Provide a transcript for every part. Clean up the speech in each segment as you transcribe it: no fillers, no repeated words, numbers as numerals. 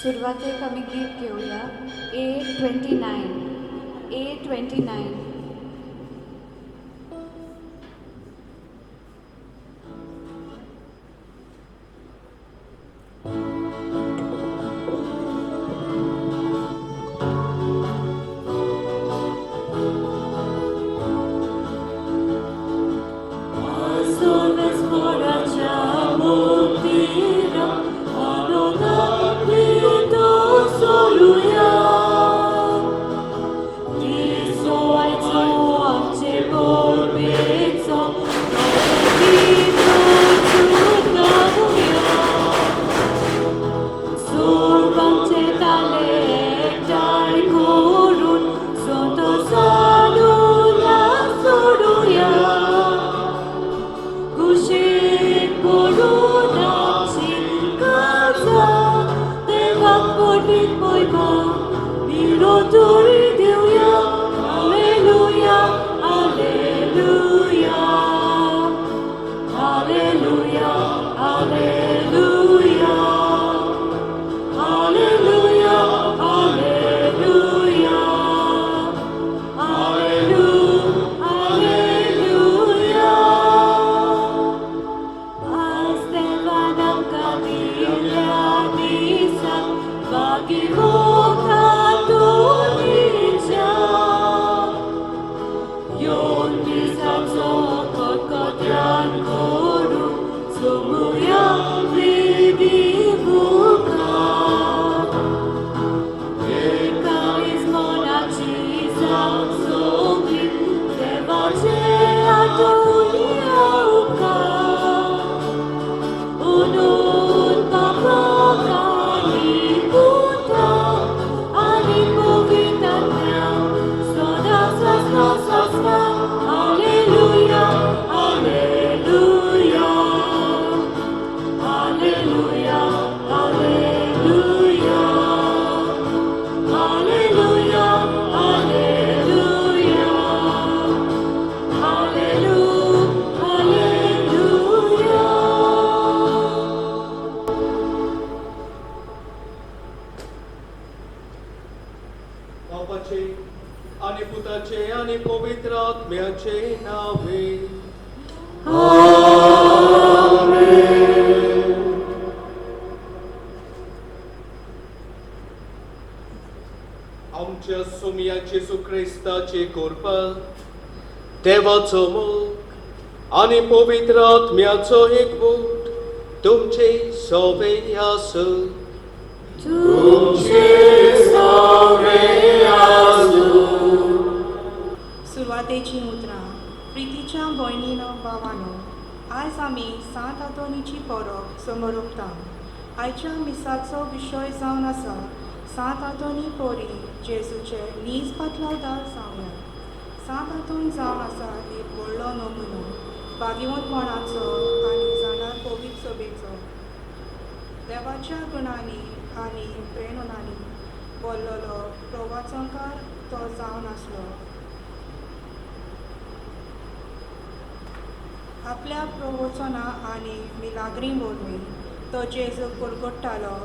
सुरवातेक आमी गीत घेवया A29, A29. देवाचो मोग आनी पवित्र आत्म्याचो एकवट तुमचे सवे आसूं. तुमचे सवे आसूं. सुरवातेची उतरां. प्रितीच्या भयणीनो भावानो, आयज आमी सांत आंतोनीची परब समरोपता. आयच्या मिसाचो विशय जावन आसा सांत आंतोनी पोरी जेजूचे नीज पातलावदार जावया. सांत आंतोन जावन आसा एक व्हडलो नमुनो भाग्यवंतपणाचो आनी जाणार पवित्र सभेचो. देवाच्या गुणांनी आनी प्रेरणांनी बोल्लोलो प्रवाचंकार तो जावन आसलो. आपल्या प्रवचना आनी मिलाग्री वरवीं तो जेजूक परगट्टालो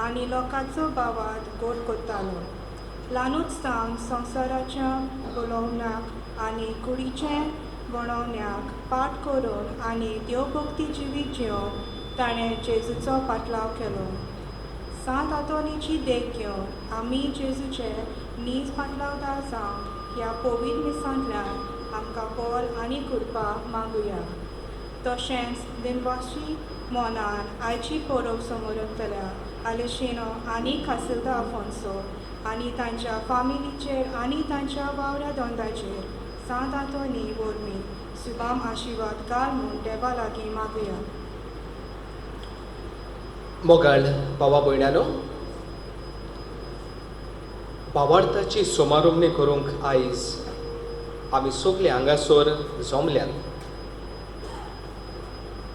आनी लोकांचो भावार्थ गोड करतालो. ल्हानूच सावन संवसाराच्या बोलोवण्याक आनी कुडीचें बनवण्याक पाठ करून आनी देवभक्ती जिवीत घेवन ताणें जेजूचो पाटलाव केलो. सांत आंतोनीची देख घेवन आमी जेजूचे नीज पाटलावदार जावंक ह्या पवित्र मिसांतल्यान आमकां बल आनी कृपा मागुया. तशेंच दिनवाशी मनान आयची परब समोरतल्या आलेशिनो आनी खासिल्दा आफोन्सो आनी तांच्या फामिलीचेर आनी तांच्या वावऱ्या धंद्याचेर सांत आंतोनी वरवीं सुबाम आशिर्वाद घाल म्हूण देवा लागीं मागुया. मोगाळ भावा भयणानो, भावार्थाची समारोपणी करूंक आयज आमी सगळे हांगासर जमल्यात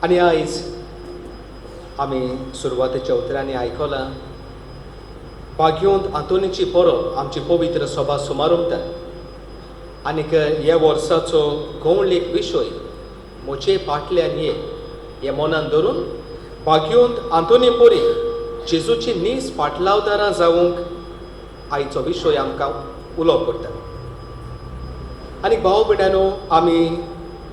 आनी आयज आमी सुरवातेच्या उतरांनी आयकलां भाग्यवंत आंतोनीची परब आमची पवित्र सभा समारंभता. आनीक ह्या वर्साचो गवळीक विशय म्हजे फाटल्यान ये हे मनान धरून भाग्यवंत आंतोनी पोरी जेजूची नीस फाटलावदारां जावंक आयचो विशय आमकां उलो करता. आनी भाव भयणांनो, आमी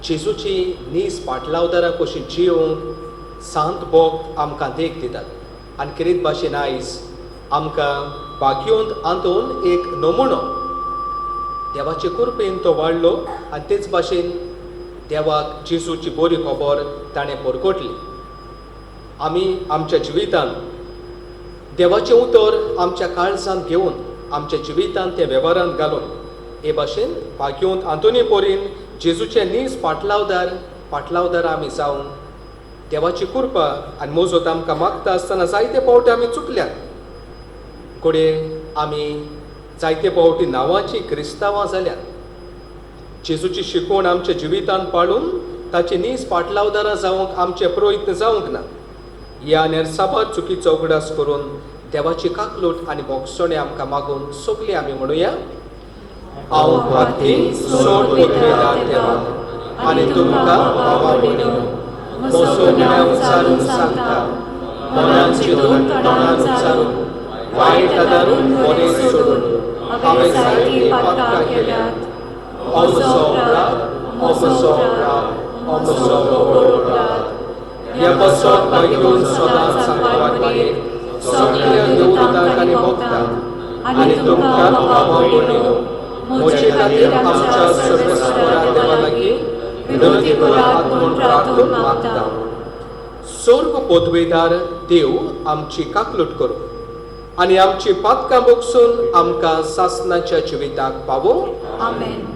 जेजूची नीस फाटलावदारां कशी जियोवंक सांत भक्त आमकां देख दितात. आनी खेरीत भाशेन आयज आमकां भाग्योंत आंतोन एक नमुनो देवाचे कृपेन तो वाडलो आनी तेच भाशेन देवाक जेजूची बरी खबर ताणें परगटली. आमी आमच्या जिवितांत देवाचें उतर आमच्या काळजांत घेवन आमच्या जिवितांत तें वेव्हारांत घालून हे भाशेन भाग्योंत आंतोनी पोरीन जेजूचे नीज फाटलावदार आमी जावन देवाची कृपा आनी मोजोत आमकां मागता आसतना जायते फावटी आमी चुकल्यात. घडये आमी जायते फावटी नांवाची क्रिस्तांवां जाल्यात. जेजूची शिकवण आमच्या जिवितांत पाळून ताची नीज फाटलावदारां जावंक आमचे प्रयत्न जावंक ना. ह्या नेरसाबार चुकीचो उगडास करून देवाची काकलूट आनी भोगसणें आमकां मागून सगळीं आमी म्हणुया, हांव पाती सोड पदवेदार देवा आनी तुमकां भावा भयणीनो म्हजो गुन्यांव उचारून सांगता, मनान चिंतून तोंडान उचारून वायट आदारून बरें सोडून हांवें जायतीं पातकां केल्यात. म्हजो अपराध, म्हजो अपराध, म्हजो व्हड अपराध. ह्या पासत भाग्योन सदांच सांगपाक मागीर सगळ्या देवदूतांक आनी भक्तांक आनी तुमकां भावा भयणीनो म्हजे खातीर आमच्या सर्वेस्परा देवा लागीं विनंती करात म्हूण प्रार्थून मागता. सर्व पदवेदार देव आमची काकलूट करूं आनी आमची पातकां भोगसून आमकां सासनाच्या जिविताक पावोवं. आमेन.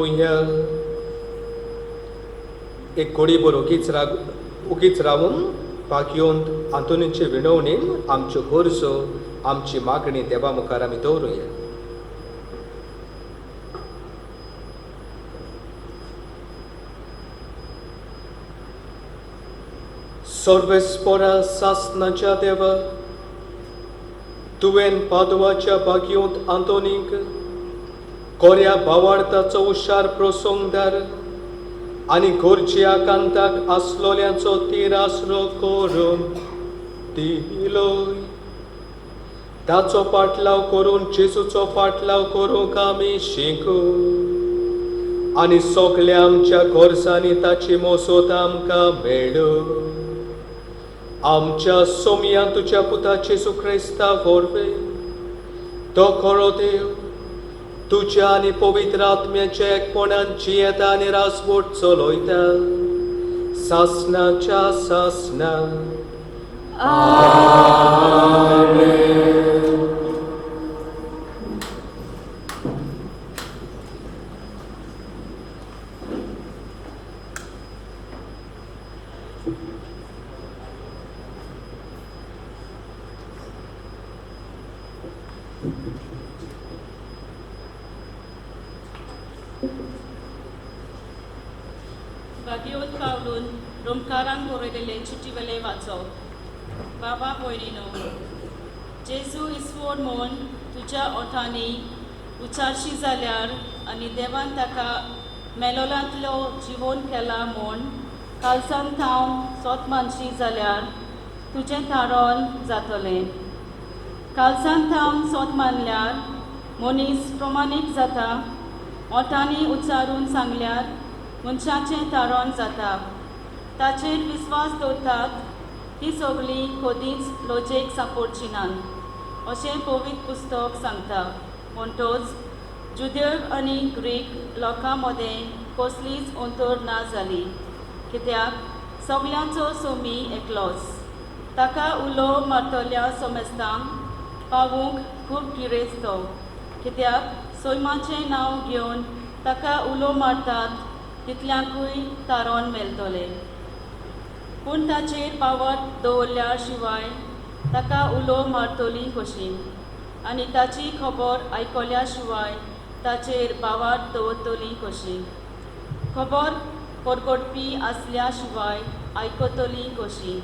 दवरुया. एक घडीभर ओगीच रावून भाग्योंत आंतोनीचे विणवणीन आमच्यो गरजो, आमची मागणी देवा मुखार आमी दवरुया. सर्वेस्पोरा सासनाच्या देवा, तुवें पादवाच्या भाग्योंत आंतोनीक कोऱ्या भावार्थाचो हुशार प्रसंगदार आनी गरजे कांताक आसलोल्यांचो तीर आसरो करून दिलोय. ताचो पाटलाव करून जेजूचो फाटलाव करूंक आमी शिकू आनी सगल्या आमच्या गरजांनी ताची मोसोत आमकां मेळूं. आमच्या सोमया तुज्या पुता जेजू क्रिस्ता वरवीं, तो खरो देव, तुज्या आनी पवित्र आत्म्याच्या एकपणान जियेता आनी राजवट चलयता सासनाच्या सासना. भाग्यवत पावलून रोमकारांक बरयलेले चिटीवेले वाचप. बाबा भयणीनो, जेजू इस्वोर म्हूण तुज्या ओठांनी उच्चारशी जाल्यार आनी देवान ताका मेलोलांतलो जिवोन केला म्हूण कालसान थावन सोत मानशी जाल्यार तुजें थारोन जातलें. कालसान थावन सोत मानल्यार मनीस प्रमाणीक जाता. ओठांनी उच्चारून सांगल्यार मनशाचें तारण जाता. ताचेर विस्वास दवरतात ती सगळीं कदींच लजेक सांपडची नात अशें पवित्र पुस्तक सांगता. म्हणटच जुदेव आनी ग्रीक लोकां मदें कसलीच अंतर ना जाली, कित्याक सगल्यांचो सोमी एकलोच. ताका उलो मारतल्या समेस्तांक पावूंक खूब गिरेस्त तो, कित्याक सैमाचें नांव घेवन ताका उलो मारतात तितल्यांकूय तारण मेळटलें. पूण ताचेर पावत दवरल्या शिवाय ताका उलो मारतली कशी, आनी ताची खबर आयकल्या शिवाय ताचेर भावार्थ दवरतली कशी? खबर परगटपी आसल्या शिवाय आयकतली कशी,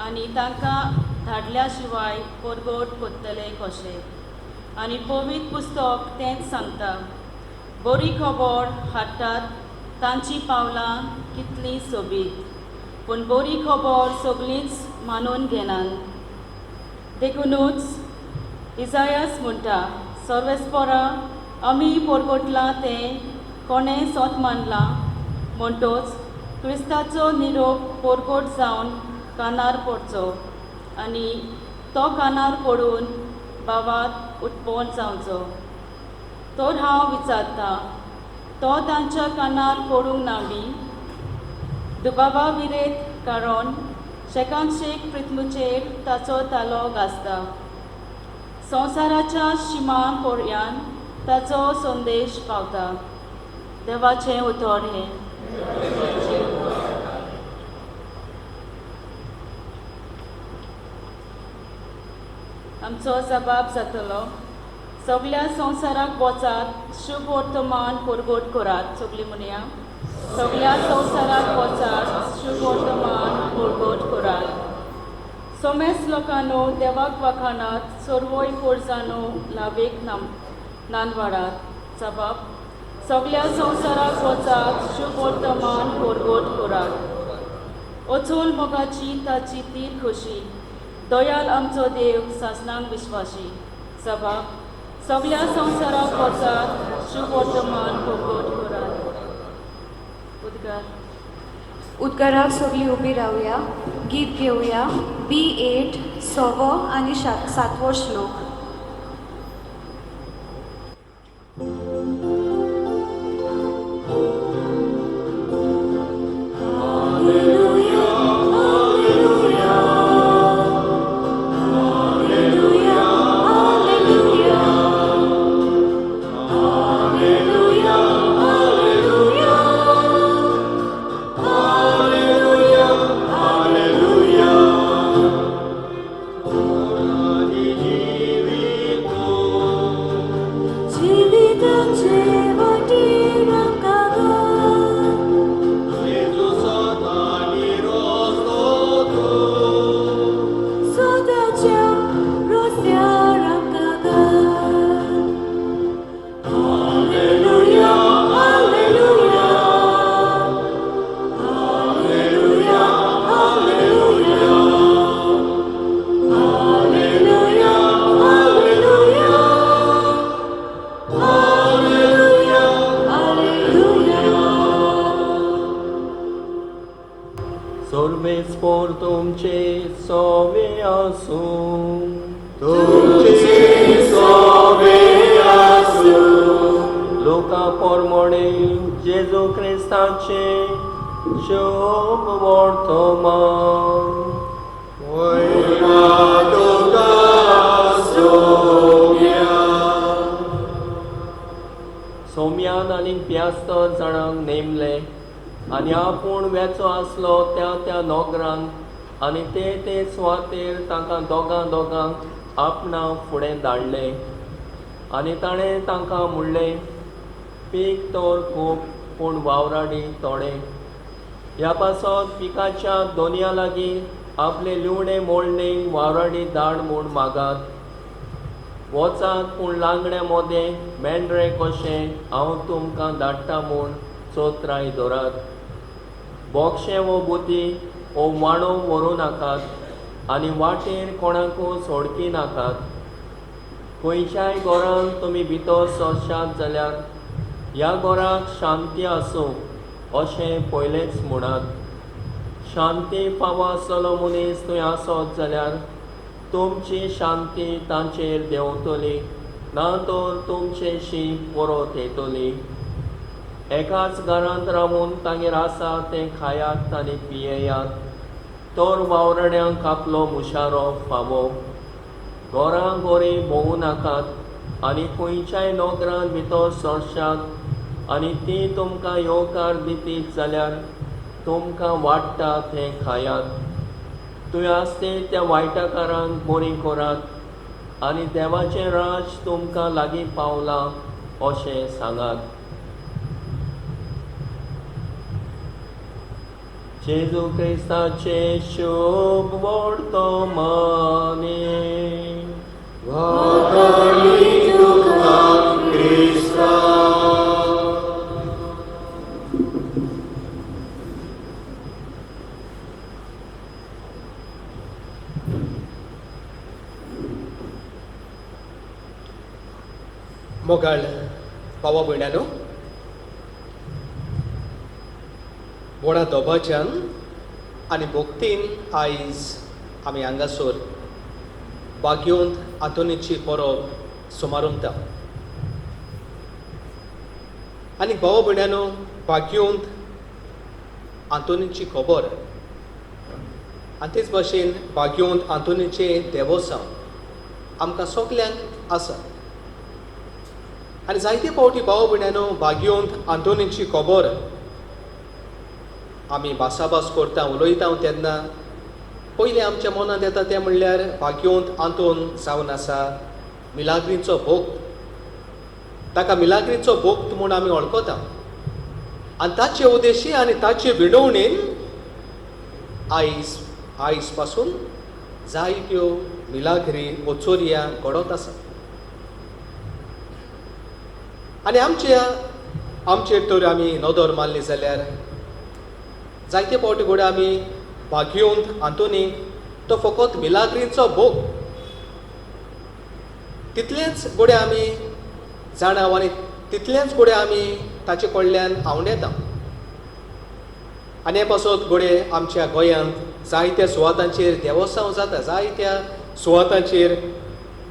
आनी तांकां धाडल्या शिवाय परगट करतले कशे? आनी पवित्र पुस्तक तेंच सांगता, बरी खबर हाडटात तांचीं पावलां कितलीं सोबीत, पूण बरी खबर सगळींच मानून घेनात. देखुनूच इजायास म्हणटा, सर्वेस्परा आमी परगटलां तें कोणें सोत मानलां? म्हणटोच क्रिस्ताचो निरोप परगट जावन कानार पडचो आनी तो कानार पडून भावात उत्पन्न जावचो. तर हांव विचारतां, तो तांच्या कानार पडूंक ना बी? दुबावा विरेत, कारण शेकानशेक पृथ्वीचेर ताचो तालो गाजता. संवसाराच्या शिमा पर्यान ताचो संदेश पावता. देवाचें उतर हें. आमचो जबाब जातलो, सगल्या संवसाराक वचात, शुभ वर्तमान परगट करात. सगळीं म्हणया, सगल्या संवसाराक वचात, शुभ वर्तमान परगट करात. सोमेस लोकांनो देवाक वाखाणात, सर्वय पोरजानो लावेक नानवाडात. जबाब, सगल्या संवसाराक वचात, शुभ वर्तमान परगट करात. अचोल मोगाची ताची तीर खोशी, दयाल आमचो देव सासणांक विश्वाशी. जबाब, सगल्या संवसाराक वचात, शुभ वर्तमान परगट करात. उद्गार. उद्गाराक सगळीं उबी रावया. गीत घेवया B8, सवो आनी सातवो श्लोक. Hallelujah, hallelujah, hallelujah, hallelujah. पुर्वेस्पोर तुमचे सोवे आसूं. तुमचे सोवे आसूं. लोका पोरमोणे जेजू क्रिस्ताचे शुभ वर्तमान. महिमा तुका सोम्या. सोम्यान आनी प्यास्तर जाणांक नेमले आनी आपूण वेचो आसलो त्या त्या नोगरांक आनी ते ते सुवातेर तांकां दोगां दोगांक आपणा फुडें धाडले. आनी ताणें तांकां म्हणलें, पीक तर खूब पूण वावराडी थोडे. ह्या पासत पिकाच्या दोनया लागीं आपले लिवणे मोडणेक वावराडी धाड म्हूण मागात. वचात, पूण लांगड्या मोदें मेंढरे कशें हांव तुमकां धाडटा म्हूण चोत्राय धरात. बोक्षें वो बुती वो वाणो व्हरूं नाकात आनी वाटेर कोणाकू सोडकी नाकात. खंयच्याय घरांत तुमी भितर सरशात जाल्यार ह्या घराक शांती आसूं अशें पयलेंच म्हणात. शांती फावो आसतलो मनीस थंय आसत जाल्यार तुमची शांती तांचेर देंवतली, ना तर तुमचेशी परत येतली. एकाच घरांत रावून तांगेर आसा तें खायात आनी पियेयात, तर वावराड्यांक आपलो मुशारो फावो. घरां गोरी भोंवूं नाकात आनी खंयच्याय नगरांत भितर सरशात आनी ती तुमकां येवकार दितीत जाल्यार तुमकां वाडटा तें खायात. तुवें आसते त्या वायटकारांक बरी करात आनी देवाचें राज तुमकां लागीं पावलां अशें सांगात. जेजू क्रिस्ताचे शुभ वर्तमाने. वाखाणी तुका क्रिस्ता. मोगाळ भावा भयणानो, व्हडा दबाज्यान आनी भक्तीन आयज आमी हांगासर बागयोंत आंतोनीची परब सुमारमता. आनी भावा भयणानो, बागयोंत आंतोनीची खबर आनी तेच भाशेन बागयोंत आंतोनीचें देवोसांव आमकां सगल्यांक आसा. आनी जायते फावटी भाव भयणानो, बागयोंत आंतोनीची खबर आमी भासाभास करता उलयता तेन्ना पयलीं आमच्या मनांत येता तें म्हणल्यार भाग्योंत आंतोन जावन आसा मिलाग्रीचो भोक्त. ताका मिलाग्रीचो भोक्त म्हूण आमी वळखता आनी ताचे उद्देशी आनी ताचे विणवणेन आयज आयज पासून जायत्यो मिलाग्री ओचोरया घडत आसा. आनी आमच्या आमचेर तर आमी नदर मारली जाल्यार जायते फावटी घडये आमी भाग्योंत आंतोनी तो फकत मिलाग्रींचो भोग तितलेंच घडये आमी जाणा आनी तितलेंच घडये आमी ताचे कडल्यान आंवडेता. आनी हे पासत घडये आमच्या गोंयांत जायत्या सुवातांचेर देवोसांव जाता, जायत्या सुवातांचेर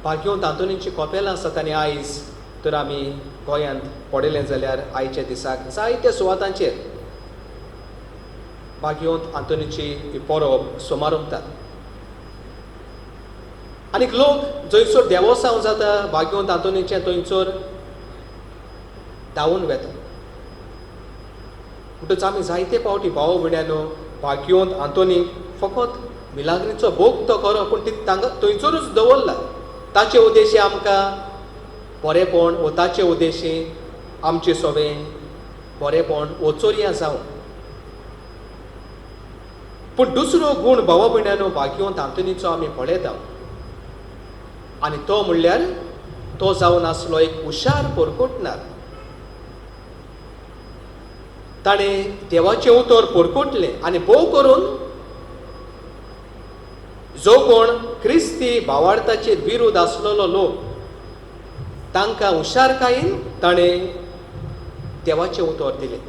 भाग्योंत आंतोनीची कोपेलां आसात. आनी आयज तर आमी गोंयांत पळयलें जाल्यार आयच्या दिसाक जायत्या सुवातांचेर भाग्योंत आंतोनीची ही परब सुमारमतात. आनीक लोक जंयसर देवोसांव जाता भाग्योंत आंतोनीचें थंयसर धांवून वेता. म्हणटच आमी जायते फावटी भाव भयणानो भाग्योंत आंतोनीक फकत मिलाग्रीचो भोग तो खरो पूण तांकां थंयसरूच दवरला. ताचे उद्देशी आमकां बरेपण वो ताचे उद्देशी आमचें सोबें बरेपण ओचोरया जावं. पूण दुसरो गूण भावा भयणानो भाग्योंत आंतोनीचो आमी पळयता आनी तो म्हणल्यार तो जावन आसलो एक हुशार पोरकोटणार. ताणें देवाचें उतर पोरकोटलें आनी भोव करून जो कोण क्रिस्ती भावार्थाचेर विरोध आसलेलो लोक तांकां हुशारकायेन ताणें देवाचें उतर दिलें.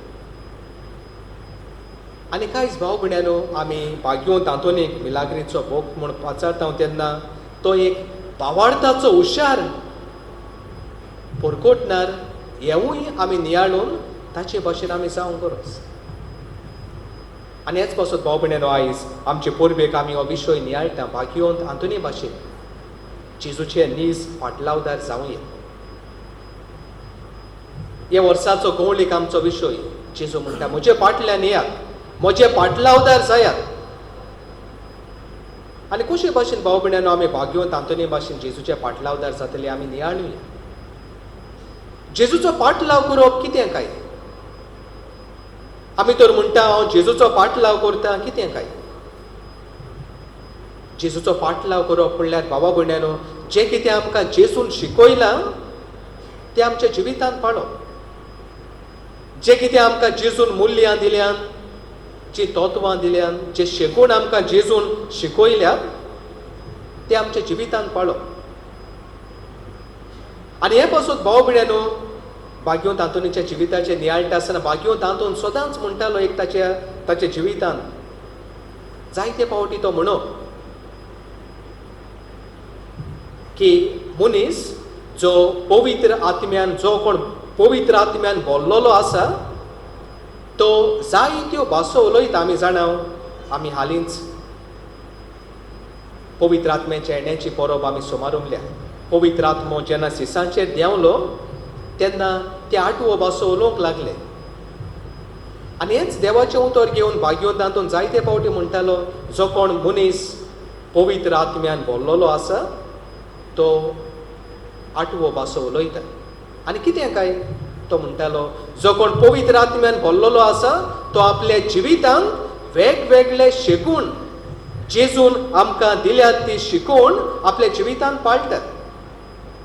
आनी कांयच भाव भयण्यानो, आमी भाग्योंत आंतोनीक मिलाग्रीचो भोग म्हूण पाचारता तेन्ना तो एक भावार्थाचो हुशार परकोटणार हेवूय आमी नियाळून ताचे भाशेन आमी जावंक गरज. आनी हेच पासत भाव भयण्यानो, आयज आमचे परबेक आमी हो विशय नियाळटा, भाग्योंत आंतोनी भाशेन जेजूचे नीज फाटलावदार जावंये. हे वर्साचो गवळीक आमचो विशय, जेजू म्हणटा म्हजे फाटल्यान येयात, म्हजे पाटलावदार जायात. आनी कशे भाशेन भाव भयण्यानो आमी भाग्योंत आंतोनी भाशेन जेजूचे पाटलावदार जातले आमी नियाळुया. जेजूचो पाटलाव करप कितें काय? आमी तर म्हणटा हांव जेजूचो पाटलाव करता, कितें काय? जेजूचो पाटलाव करप म्हणल्यार भावा भयण्यानो जें कितें आमकां जेजून शिकयलां तें आमच्या जिवितांत पाळप, जें कितें आमकां जेजून मुल्यां दिल्यान, जी तत्वां दिल्यान, जे शेगूण आमकां जेजून शिकयल्यात ते आमच्या जिवितांत पाळप. आनी हे पासत भाव भयण्यानो भाग्योंत आंतोनीच्या जिविताचें नियाळटा आसतना भाग्योंत आंतोन सदांच म्हणटालो एक ताच्या ताच्या जिवितांत जायते फावटी तो म्हणो की मनीस जो पवित्र आत्म्यान, जो कोण पवित्र आत्म्यान भरलेलो आसा तो जायत्यो भासो उलयता. आमी जाणा, आमी हालींच पवित्र आत्म्याच्या येण्याची परब आमी सुमारुमल्या. पवित्र आत्मो जेन्ना सिसांचेर देंवलो तेन्ना ते आठवो भासो उलोवंक लागले. आनी हेंच देवाचें उतर घेवन भाग्योंत तातूंत जायते फावटी म्हणटालो जो कोण मनीस पवित्र आत्म्यान भरलेलो आसा तो आठवो भासो उलयता. आनी कितें काय तो म्हणटालो जो कोण पवित्र आत्म्यान भरलेलो आसा तो आपल्या जिवितांत वेगवेगळे शिकून जेजून आमकां दिल्यात ती शिकवण आपल्या जिवितांत पाळटात.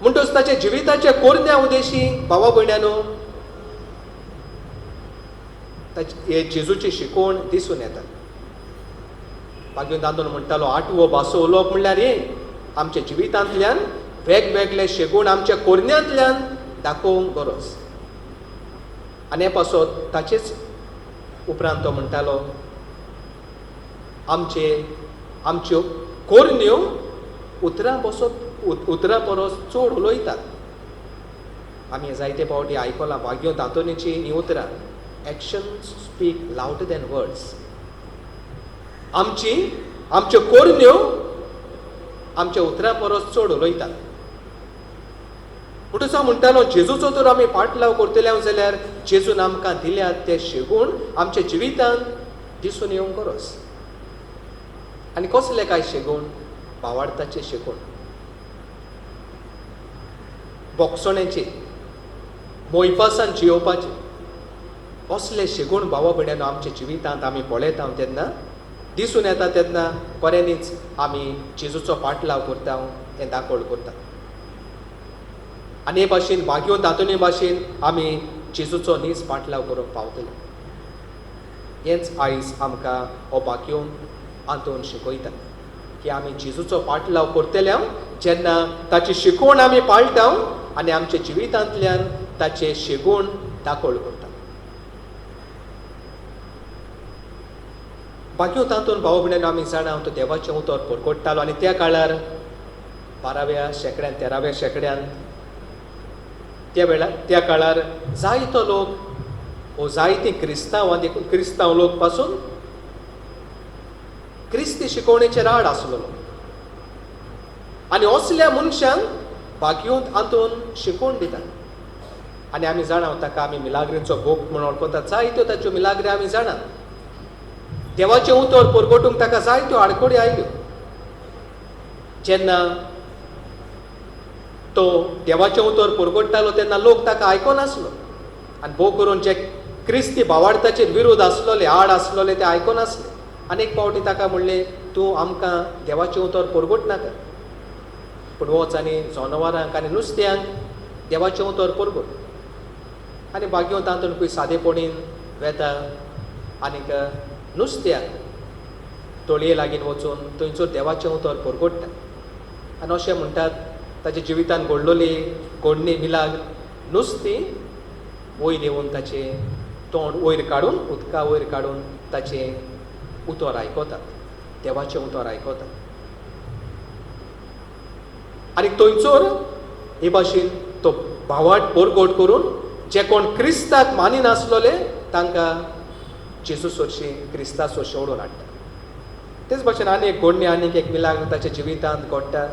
म्हणटच ताच्या जिविताच्या कोरण्या उदेशी भावा भयण्यानो हे जेजूची शिकवण दिसून येता. भाग्योंत आंतोन म्हणटालो आठवो भासो उलोवप म्हणल्यार हे आमच्या जिवितांतल्यान वेगवेगळे शेगूण आमच्या कोरण्यांतल्यान दाखोवंक गरज. आनी हे पासत ताचेच उपरांत तो म्हणटालो आमचे आमच्यो कोरण्यो उतरां बसत उतरां परस चड उलयतात. आमी जायते फावटी आयकलां भाग्योंत आंतोनीची हीं उतरां, actions speak louder than words. आमची आमच्यो कोरण्यो आमच्या उतरां परस चड उलयतात. म्हणटच हांव म्हणटालो जेजूचो तर आमी पाटलाव करतले जाल्यार जेजून आमकां दिल्यात ते शेगूण आमच्या जिवितांत दिसून येवंक गरज. आनी कसले काय शेगूण? भावार्थाचे शेगूण, बोगसण्याचे, मोयपासान जियोवपाचे असले शेगूण भावा भयण्यानो आमच्या जिवितांत आमी पळयता तेन्ना दिसून येता तेन्ना खऱ्यांनीच आमी जेजूचो पाटलाव करता हें दाखोवण करता. आनी हे भाशेन भाग्योंत आंतोनी भाशेन आमी जेजूचो नीज पाटलाव करूंक पावतले. हेंच आयज आमकां हो भाग्योंत आंतोन शिकयता की आमी जेजूचो पाटलाव करतले जेन्ना ताची शिकवण आमी पाळटा आनी आमच्या जिवितांतल्यान ताचे शेगूण दाखोवण करता. भाग्योंत आंतोन भाव भयण्यानो आमी जाणा तो देवाचें उतर परगट्टालो. आनी त्या काळार 12व्या शेंकड्यान 13व्या शेंकड्यान त्या वेळार त्या काळार जायतो लोक वो जायती क्रिस्तांवां, देखून क्रिस्तांव लोक पासून क्रिस्ती शिकवणेचेर आड आसलेलो. आनी असल्या मनशांक भाग्योंत आंतोन शिकवण दिता. आनी आमी जाणा ताका आमी मिलाग्रींचो भोग म्हूण वळखतात. जायत्यो ताच्यो मिलाग्री आमी जाणा. देवाचें उतर परगटूंक ताका जायत्यो आडखळी आयल्यो. जेन्ना तो देवाचें उतर परगट्टालो तेन्ना लोक ताका आयकनासलो. आनी भोव करून जे क्रिस्ती भावार्थाचेर विरोध आसलोले, आड आसलोले ते आयकनासले. आनी एक फावटी ताका म्हणलें तूं आमकां देवाचें उतर परगट नाका, पूण वच आनी जनावरांक आनी नुस्त्यांक देवाचें उतर परगट. आनी भाग्योंत आंतोन खंय सादेपणीन वेता आनीक नुस्त्याक तळये लागीं वचून थंयसर देवाचें उतर परगट्टा. आनी अशें म्हणटात ताच्या जिवितांत घडलोली घडणी मिलाग नुस्तीं वयर येवन ताचें तोंड वयर काडून उदका वयर काडून ताचें उतर आयकतात, देवाचें उतर आयकतात. आनी थंयसर हे भाशेन तो भावाट परगट करून जे कोण क्रिस्ताक मानिनासलोले तांकां जेजू सरशी क्रिस्ता सरशी ओडून हाडटा. तेच भाशेन आनी एक घडणी आनीक एक मिलाग्र ताच्या जिवितांत घडटा.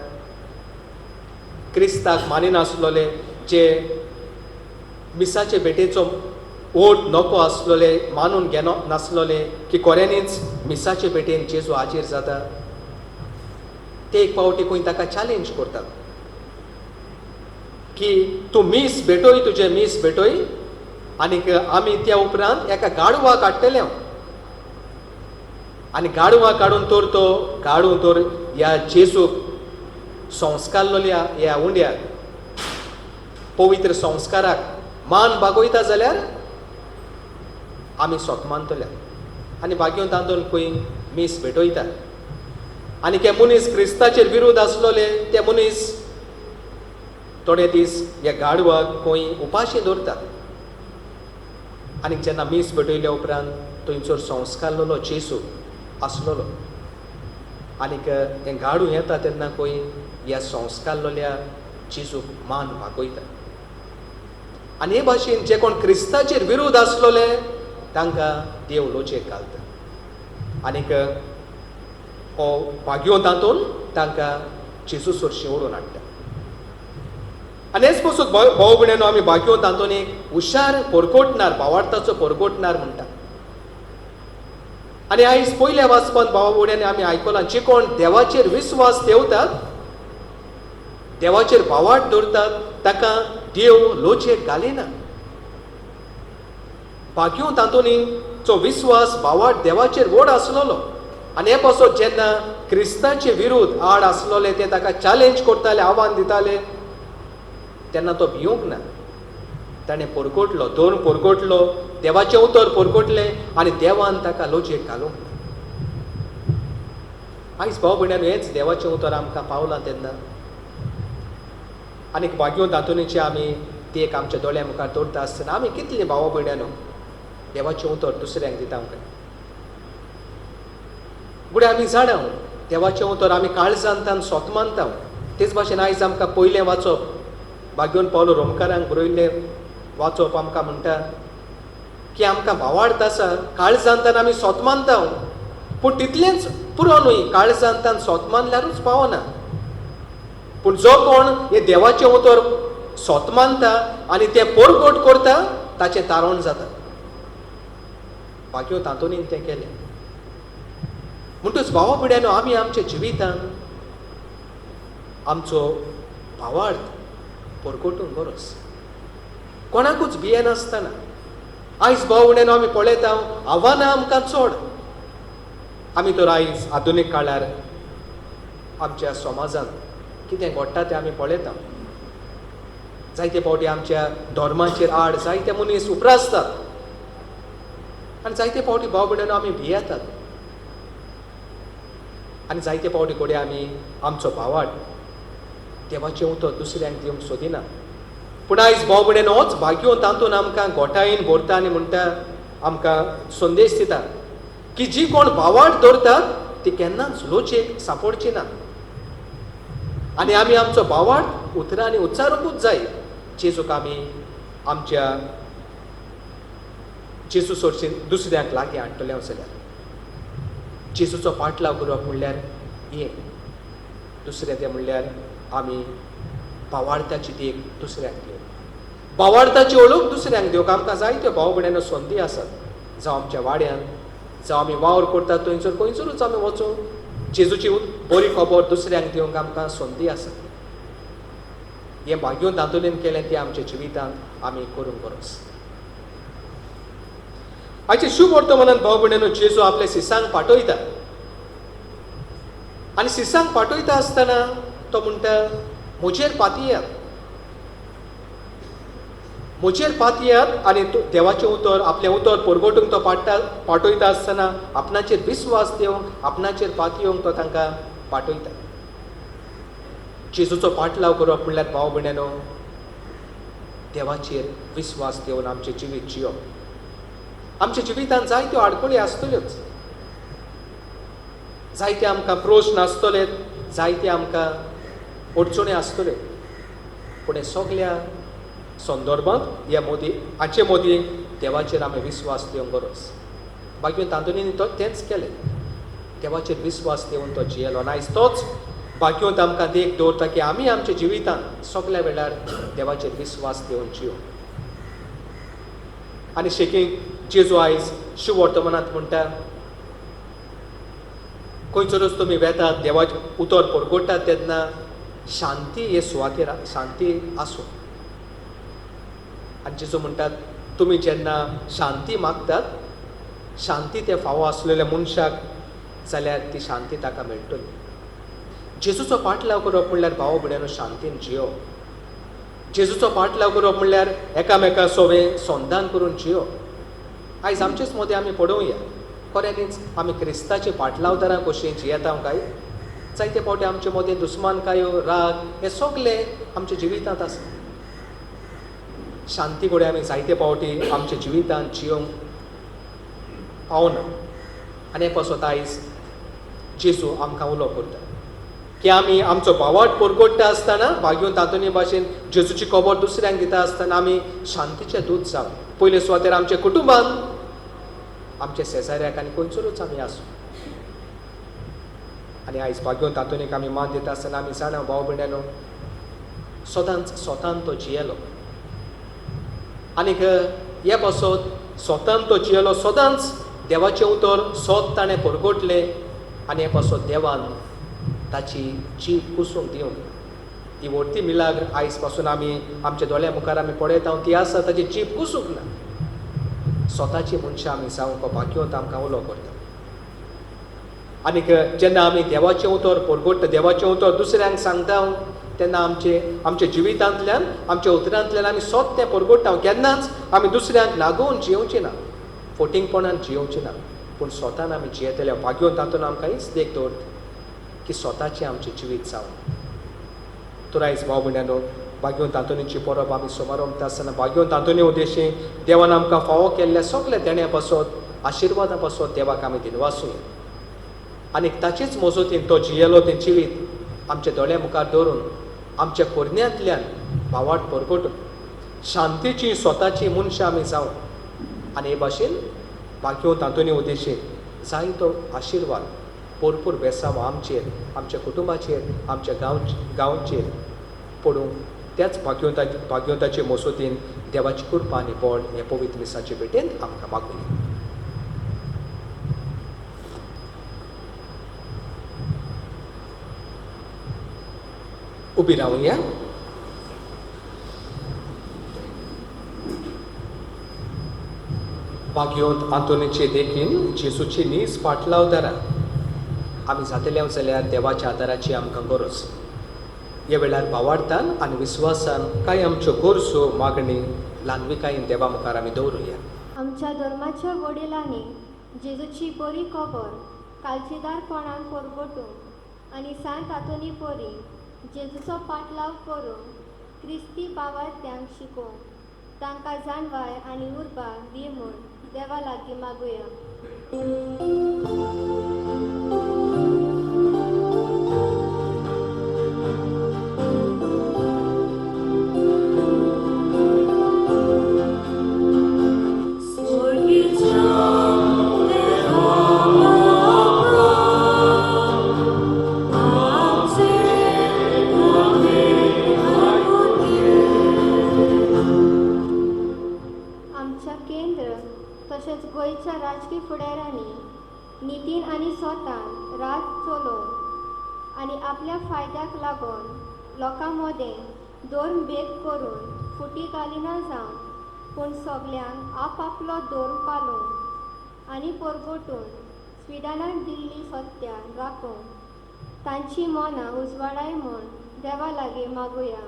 क्रिस्ताक मानिनासलोले जे मिसाचे भेटेचो ओट नको आसलोले मानून घेनो नासलोले की खऱ्यांनीच मिसाचे भेटेन जेजू हाजीर जाता, ते एक पावटी खंय ताका चॅलेंज करतात की तूं मीस भेटय, तुजें मीस भेटय आनीक आमी त्या उपरांत एका गाडवाक हाडटले आनी गाडवा काडून तर तो गाडू तर ह्या जेजूक संस्कारलेल्या ह्या उंड्याक पवित्र संस्काराक मान बागोयता जाल्यार आमी सोत मानतले. आनी बागयोन तातूंत खंय मीस भेटयता आनी ते मनीस क्रिस्ताचेर विरोध आसलोले ते मनीस थोडे दीस ह्या गाडवाक खंय उपाशी दवरतात. आनी जेन्ना मीस भेटयल्या उपरांत थंयसर संस्कारलेलो जेजू आसलोलो आनीक तें गाडू येता तेन्ना खंय ह्या संस्कारलेल्या जेजूक मान बागयता. आनी हे भाशेन जे कोण क्रिस्ताचेर विरोध आसलोले तांकां देव लोचेक घालता आनीक हो भाग्यो तातूंत तांकां जेजू सरशी ओडून हाडटा. आनी हेच पासून भाव भयणीनो आमी भाग्यो तातूंत एक हुशार परगटणार भावार्थाचो परगटणार म्हणटा. आनी आयज पयल्या वाचपांत भाव भयणींनी आमी आयकलां जे कोण देवाचेर विस्वास ठेवतात, देवाचेर भावार्थ दवरतात ताका देव लोचेक घालिना. भाग्यो तातूंनीचो विस्वास भावार्थ देवाचेर व्हड आसलोलो आनी हे पासत जेन्ना क्रिस्ताचे विरुद्ध आड आसलोले ते ताका चॅलेंज करताले, आव्हान दिताले तेन्ना तो भिवंक ना. ताणें परगटलो, धर्म परगटलो, देवाचें उतर परगटलें आनी देवान ताका लोचेक घालूंक ना. आयज भाव भयणांनो हेंच देवाचें उतर आमकां पावलां तेन्ना आनीक भाग्यो तातूंनीचे आमी ती एक आमच्या दोळ्या मुखार दवरता आसतना आमी कितलीं भावा भयणांनो देवाचें उतर दुसऱ्यांक दिता आमकां. गुडे आमी जाणा देवाचें उतर आमी काळजांतान सोत मानता. तेच भाशेन आयज आमकां पयलें वाचप भाग्योन पावलो रोमकारांक बरयल्लें वाचप आमकां म्हणटा की आमकां भावार्थ आसा, काळजांतान आमी सोत मानता, पूण तितलेंच पुरो न्हय, काळजांतान सोत मानल्यारूच पावना. पूण जो कोण हें देवाचें उतर सोत मानता आनी तें परगट करता ताचें तारण जाता. बाकी तातूंत तें केलें. म्हणटच भावा भयणांनो आमी आमच्या जिवितान आमचो भावार्थ परगटूंक गरज, कोणाकूच भियेनासतना. आयज भाव भयणांनो आमी पळयता आव्हानां आमकां चड. आमी तर आयज आधुनीक काळार आमच्या समाजांत कितें घडटा तें आमी पळयता. जायते फावटी आमच्या धर्माचेर आड जायते मनीस उप्रासतात आनी जायते फावटी भाव भयणांनो आमी भियेतात आनी जायते फावटी घडये आमी आमचो भावार्थ देवाचें उतर दुसऱ्यांक दिवंक सोदिना. पूण आयज भाव भयणांनो होच भाग्यो तातूंत आमकां गोठायेन भरता आनी म्हणटा, आमकां संदेश दिता की जी कोण भावार्थ दवरतात ती केन्नाच लोचेक सापडची ना. आनी आमी आमचो भावार्थ उतरांनी उच्चारूंकूच जाय. जेजूक आमी आमच्या जेजू सोडशी दुसऱ्यांक लागीं हाडटले जाल्यार जेजूचो पाटलाव करप म्हणल्यार हें, दुसरें तें म्हणल्यार आमी भावार्थाची देख दुसऱ्यांक दिवप, भावार्थाची ओळख दुसऱ्यांक दिवप. आमकां जायत्यो भाव भयणांनो संदी आसात, जावं आमच्या वाड्यान, जावं आमी वावर करतात थंयसर खंयसरूच आमी वचूं जेजूची बरी खबर दुसऱ्यांक दिवंक आमकां संदी आसा. हें भाग्योन तातूंतल्यान केलें तें आमच्या जिवितांत आमी करूंक गरज. आयचे शुभ वर्तमानान भाव भयणांनो जेजू आपल्या शिसांक पाठयता आनी शिसांक पाठयता आसतना तो म्हणटा म्हजेर पातयात, म्हजेर पातयात. आनी देवाचें उतर आपलें उतर परगटूंक तो पाठयता आसतना आपणाचेर विस्वास दिवंक, आपणाचेर पातयेवंक तो तांकां पाठयता. जेजूचो पाटलाव करप म्हणल्यार भाव भयणांनो देवाचेर विस्वास दिवन आमचें जिवीत जियोप. आमच्या जिवितांत जायत्यो आडखळी आसतल्योच, जायते आमकां प्रस्न आसतले, जायते आमकां अडचणी आसतल्यो, पूण हे सगल्या संदर्भांत ह्या मोदी हाचे मोदी देवाचेर आमी विस्वास दिवंक गरज. बाकी तातूंत तो तेंच केलें, देवाचेर विस्वास दिवन तो जियेलो. आनी आयज तोच बाकी आमकां देख दवरता की आमी आमच्या जिवितांत सगल्या वेळार देवाचेर विस्वास दिवन जियो. आनी शेकी जेजू आयज शिववर्तमानांत म्हणटा, खंयसरूच तुमी वेतात देवाचें उतर परगट्टात तेन्ना शांती हे सुवातेर शांती आसूं. आनी जेजू म्हणटात तुमी जेन्ना शांती मागतात, शांती ते फावो आसलेल्या मनशाक जाल्यार ती शांती ताका मेळटली. जेजूचो पाटलाव करप म्हणल्यार भाव भयणांनो शांतीन जियो. जेजूचो पाटलाव करप म्हणल्यार एकामेका सोवे संदान करून जियो. आयज आमचेच मदें आमी पळोवया, खऱ्यांनीच आमी क्रिस्ताचे पाटलावदारां कशीं जियेता काय? जायते फावटी आमचे मदें दुस्मानकायो, राग हे सगले आमच्या जिवितांत आसा. शांती कडेन आमी जायते फावटी आमच्या जिवितांत जियोंक पावना. आनी हे पासत आयज जेजू आमकां उलो करता की आमी आमचो भावाट परगट्टा आसतना भाग्योन तातूंनी भाशेन जेजूची खबर दुसऱ्यांक दिता आसतना आमी शांतीचे दूत जावं. पयले सुवातेर आमच्या कुटुंबान, आमच्या शेजाऱ्याक आनी खंयसरूच आमी आसूं. आनी आयज भाग्योन तातूंनीक आमी मान दिता आसतना आमी जाणा भाव भयणांनो, सदांच स्वतान तो जियेलो. आनीक हे पासत स्वतान तो जियेलो, सदांच देवाचें उतर सोद ताणें परगटलें आनी हे पासत देवान ताची जीव कुसूंक दिवंक. ही व्हडती मिलाग्र आयज पासून आमी आमच्या दोळ्या मुखार आमी पळयता ती आसा, ताची जीव कुसूंक ना. स्वताची मनशां आमी जावंक भाग्यवंत आमकां उलो करता. आनीक जेन्ना आमी देवाचें उतर परगट्टा, देवाचें उतर दुसऱ्यांक सांगता तेन्ना आमचे आमच्या जिवितांतल्यान, आमच्या उतरांतल्यान आमी सोद तें परगट्टा. केन्नाच आमी दुसऱ्यांक लागून जियोवची ना, फोटिंगपणान जियोवची ना, पूण स्वतान आमी जियेतले. भाग्यवंत तातूंत आमकां हीच देख दवरता की स्वताचें आमचें जिवीत जावं. तर आयज भाव भयणांनो, भाग्यवंत आंतोनीची परब आमी समारंभता आसतना भाग्यवंत आंतोनी उद्देशी देवान आमकां फावो केल्ल्या सगल्या देण्या पासत, आशिर्वादा पासत देवाक आमी दिनवासूया. आनी ताचेच मजतीन तो जियेलो तें जिवीत आमच्या दोळ्या मुखार दवरून आमच्या कोरण्यांतल्यान भावाट परगटून शांतीची स्वताची मनशां आमी जावं. आनी हे भाशेन भाग्यवंत आंतोनी उद्देशी जायतो आशिर्वाद भरपूर बेसांव आमचेर, आमच्या कुटुंबाचेर, आमच्या गांवचेर पडूंक त्याच भाग्यवंताचे मसोतीन देवाची कृपा आनी बळ हे पवित्र मिसाचे भेटेन आमकां मागुया. उबी रावया. भाग्यवंत आंतोनीचे देखीन जेजूची नीज पाटलावदारां आमी जातले जाल्यार देवाच्या आदाराची आमकां गरज. ह्या वेळार भावार्थान आनी विस्वासान कांय आमच्यो गरजो मागणी ल्हानविकायेन देवा मुखार आमी दवरुया. आमच्या धर्माच्या वडिलांनी जेजूची बरी खबर कालचीदारपणान परगटूंक आनी सांत आंतोनी परी जेजूचो पाटलाव करूंक क्रिस्ती भावार्थ्यांक शिकोवंक तांकां जाणवाय आनी उर्बा दी म्हूण देवा लागीं मागुया. आमच्या केंद्र तशेंच गोंयच्या राजकी फुडाऱ्यांनी नितीन आनी स्वतान राज चलोवन आनी आपल्या फायद्याक लागून लोकां मदें धर्म भेद करून फुटी घालिना जावन पूण सगल्यांक आपआपलो धर्म पालोवन आनी परगटून स्विडनाक दिल्ली सत्या राखूंक तांची मनां उजवाडाय म्हूण देवा लागीं मागुया.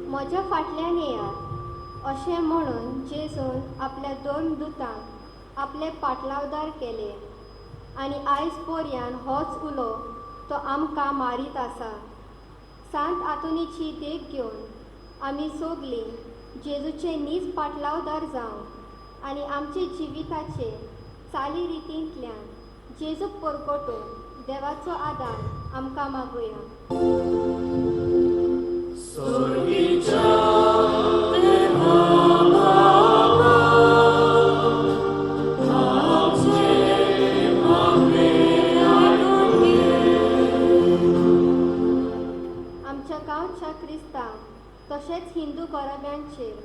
म्हज्या फाटल्यान येयात अशें म्हणून जेजून आपल्या दोन दुतांक आपले पाटलावदार केले आनी आयज पोरयान होच उलो तो आमकां मारीत आसा. सांत आंतोनीची देख घेवन आमी सोगलीं जेजूचे नीज पाटलावदार जावं आनी आमचे जिविताचे चाली रितींतल्यान जेजूक परगटून देवाचो आदार आमकां मागुया. आमच्या गांवच्या क्रिस्तांव तशेंच हिंदू घराब्यांचेर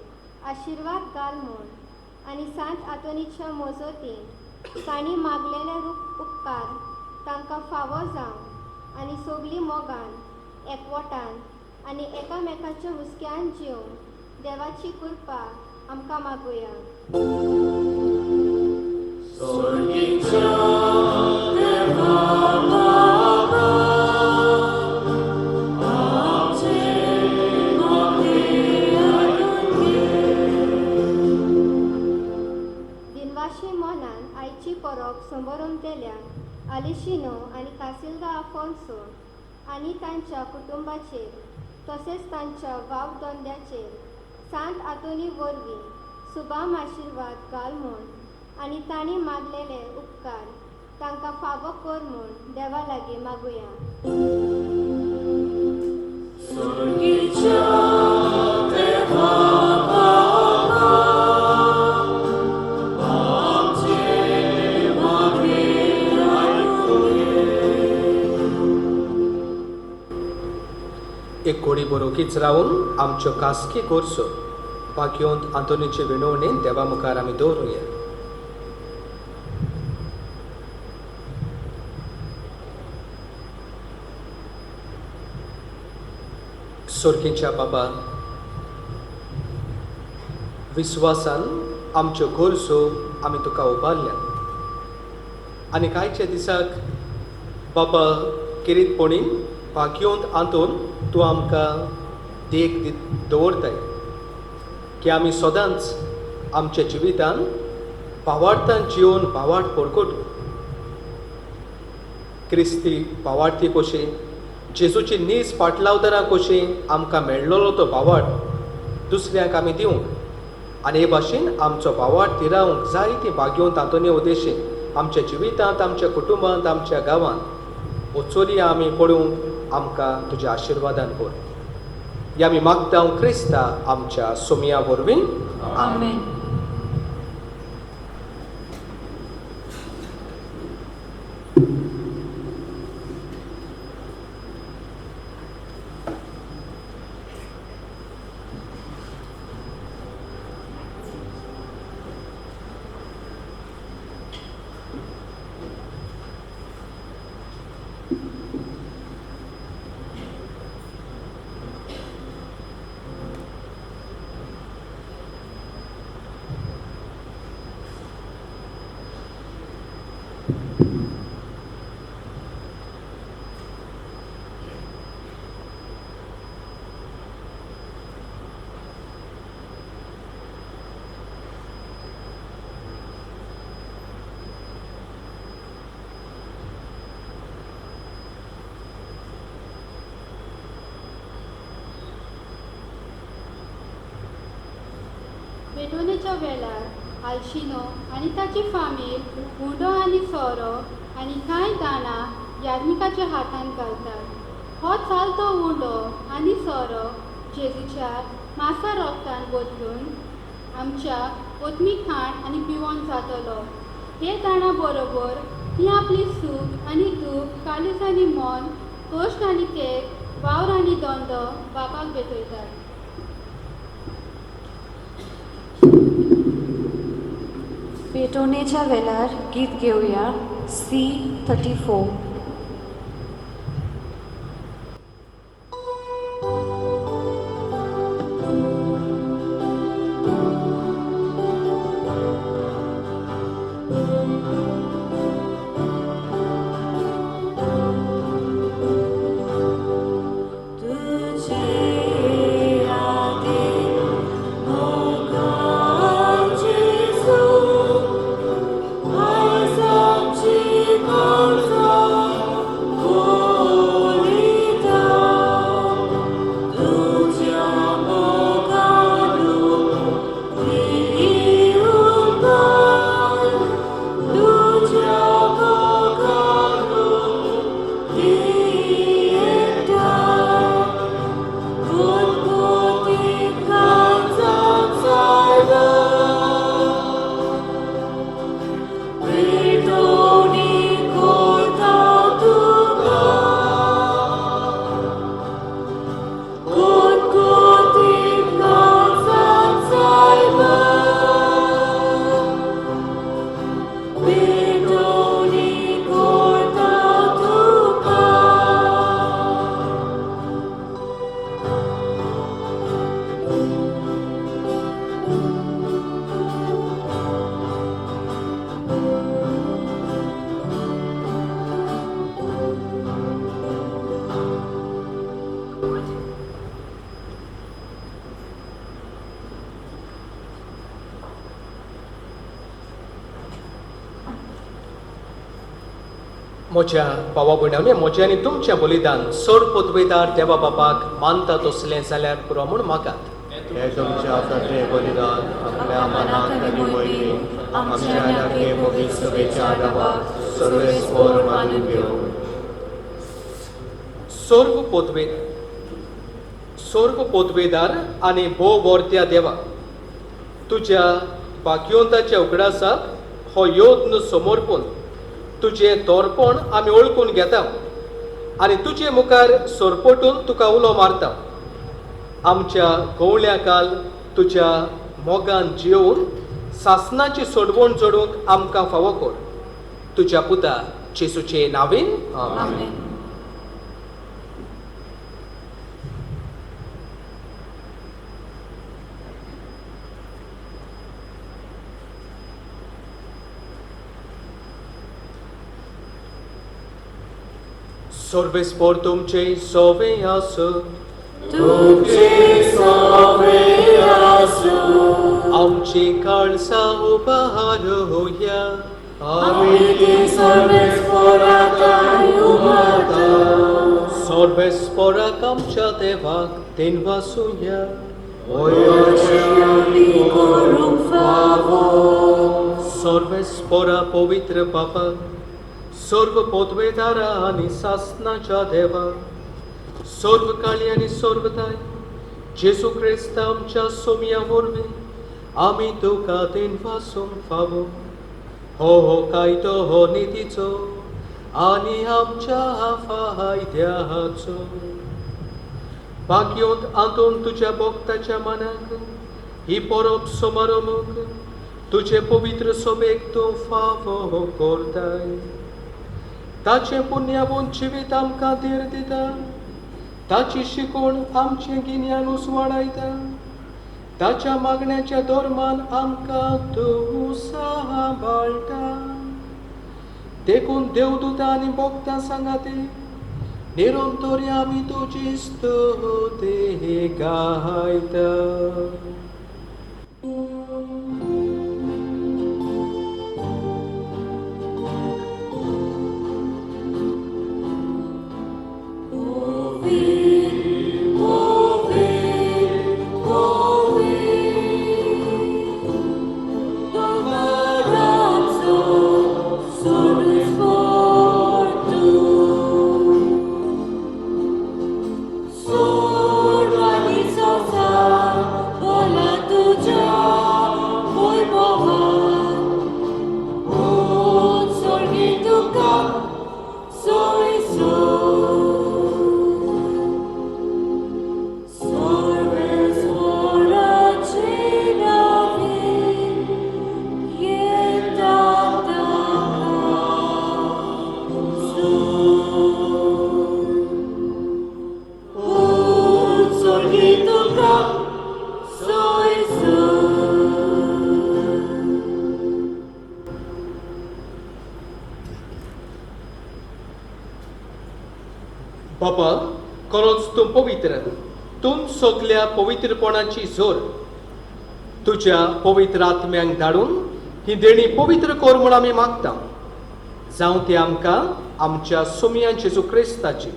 आशिर्वाद घाल म्हूण आनी सांत आंतोनीच्या मोजोतीन तांणी मागलेले रूप उपकार तांकां फावो जावं आनी सगलीं मोगान एकवटान आनी एकामेकाच्या हुस्क्यान जिवन देवाची कृपा आमकां मागुया. दिनवाशी मनान आयची परब समोरमतेल्या आलिशिनो आनी कासिल्दा आफोन्सो आनी तांच्या कुटुंबाचेर तशेंच तांच्या वावधंद्याचेर सांत आंतोनी वरवीं सुबाम आशिर्वाद घाल म्हूण आनी तांणी मागलेले उपकार तांकां फावो कर म्हूण देवा लागीं मागुया. एक घोडी बरोवकीच रावन आमच्यो खासगी गरजो भाग्योंत आंतोनीचे विनवणेन देवा मुखार आमी दवरुया. सोर्गीच्या बाबा, विस्वासान आमच्यो गरजो आमी तुका उबारल्यात आनी कांयच्या दिसाक बाबा किरीतपणी भाग्योंत आंतोन तूं आमकां देख दवरताय की आमी सदांच आमच्या जिवितान भावार्थान जिवन भावार्थ परगटू. क्रिस्ती भावार्थी कशी जेजूची नीज पाटलावदारां कशी आमकां मेळ्ळलो तो भावार्थ दुसऱ्यांक आमी दिवंक आनी हे भाशेन आमचो भावार्थ थिरावंक जायतीं भाग्योंत आंतोनी उद्देशीन आमच्या जिवितांत, आमच्या कुटुंबांत, आमच्या गांवांत ओचोरी आमी पडूंक आमकां तुज्या आशिर्वादान कर. या आमी मागता क्रिस्ता आमच्या सोमिया वरवीं. आमेन. पेटोवणेच्या वेळार आलशिनो आनी ताची फामील उंडो आनी सोरो आनी कांय दाणां याज्ञिकाच्या हातांत घालतात. हो चालतो उंडो आनी सोरो जेजूच्या मासा रोगतान बदलून आमच्या ओतमीक खाण आनी पिवन जातलो. हे दाणां बरोबर ती आपली सूख आनी दूख, काळीज आनी मन, कश्ट आनी तेक, वावर आनी धंदो बापाक भेटयतात. पेटोवणेच्या वेळार गीत घेवया C34. तुझे आदि मोगाचे सूर म्हज्या भावा भयणांनी, म्हजें आनी तुमचें बलिदान सोड पोतवेदार देवा बापाक मानता तसलें जाल्यार पुरो म्हूण मागात. हे तुमच्या हातांतलें बलिदान आपल्या मनाक आनी मोहिमेक आमच्या आनी आमगे मोगी सभेच्या आदाबाक सर्वेस्पोर मानून घेवं. सर्व पोतवेदार आनी भोव वर्त्या देवा, तुज्या भाग्यवंताच्या उगडासाक हो यत्न समर्पून तुजें तोरपण आमी वळखून घेता आनी तुजे मुखार सरपटून तुका उलो मारता. आमच्या गवळ्या काल तुज्या मोगान जियोवन सासनाची सोडवण जोडूंक आमकां फावो कर. तुज्या पुता जेसूचे नांवेन. आमेन. सर्वेस्पोर तुमचे सोवे आसूं. तुमचे सोवे आसूं. आमची काळसा उपहार होया. आमी ती सर्वेस्पोराक उमाता. सर्वेस्पोराक आमच्या देवाक देनवासुया. आमी करूंक फावो. सर्वेस्पोरा पवित्र बापा, सर्व पोतवेदारा आनी सासनाच्या देवा, सर्व काळी आनी सर्वताय जेजू क्रिस्त आमच्या सोमया वरवीं आमी तुका देनवासूंक फावो. हो हो कायदो हो नितीचो आनी आमच्या फायद्याचो. भाग्योंत आंतोन तुज्या भक्ताच्या मनाक ही परब समारंभूंक तुजे पवित्र सोबेक तूं फावो करताय. ताचें पुण्यावंत जिवीत आमकां धीर दिता. ताची शिकवण आमचें गिन्यान उसवाडायता. ताच्या मागण्याच्या धर्मान आमकां तूं सांबाळटा. देखून देवदूतां आनी भक्तां सांगाती निरंतर आमी तुजी स्तुती गायता. बाबा, खरोच तूं पवित्र, तूं सगल्या पवित्रपणाची जोर. तुज्या पवित्र आत्म्यांक धाडून ही देणी पवित्र कर म्हूण आमी मागता. जावं ती आमकां आमच्या सोमयान जेजू क्रिस्ताची